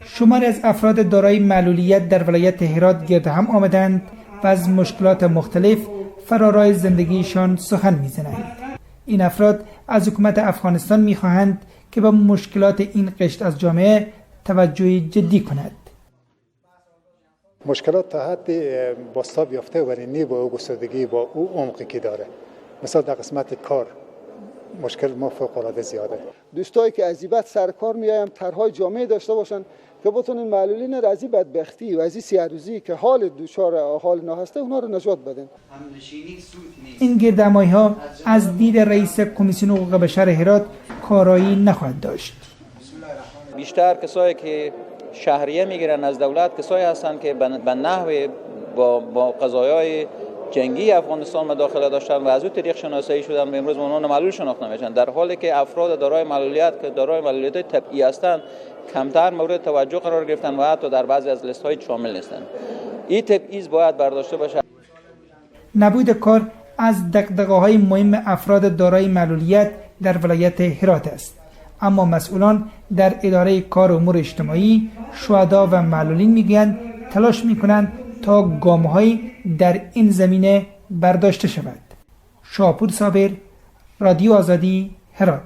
شماری از افراد دارای معلولیت در ولایت هرات گرد هم آمدند و از مشکلات مختلف فرارای زندگیشان سخن میزنند. این افراد از حکومت افغانستان میخواهند که به مشکلات این قشر از جامعه توجه جدی کند. مشکلات تا حد بازتاب یافته، ولی نی با او گستردگی، با او عمقی که داره. مثلا در قسمت کار مشکل ما فوق العاده زیاده. دوستایی که از بعد سر کار میایم، طرحهای جامعه داشته باشن که بتونن معلولین را از این بدبختی و از این سیاروزی که حال دچار حال هسته، اونا رو نجات بدن. این گردهمایی ها از دید رئیس کمیسیون حقوق بشر هرات کارایی نخواهد داشت. بیشتر کسایی که شهریه میگیرن از دولت، کسایی هستند که به نحو با قضایای جنگی افغانستان مداخله داشتن و از او طریق شناسایی شدن و امروز عنوان معلول شناخته میشن، در حالی که افراد دارای معلولیت که دارای معلولیت طبیعی هستند کمتر مورد توجه قرار گرفتن و حتی در بعضی از لیست های شامل نیستند. این تبعیض باید برداشته باشه. نبود کار از دغدغه های مهم افراد دارای معلولیت در ولایت هرات است، اما مسئولان در اداره کار امور اجتماعی، شهدا و معلولین میگویند تلاش میکنند تا گامهایی در این زمینه برداشته شود. شاپور صابر، رادیو آزادی، هرات.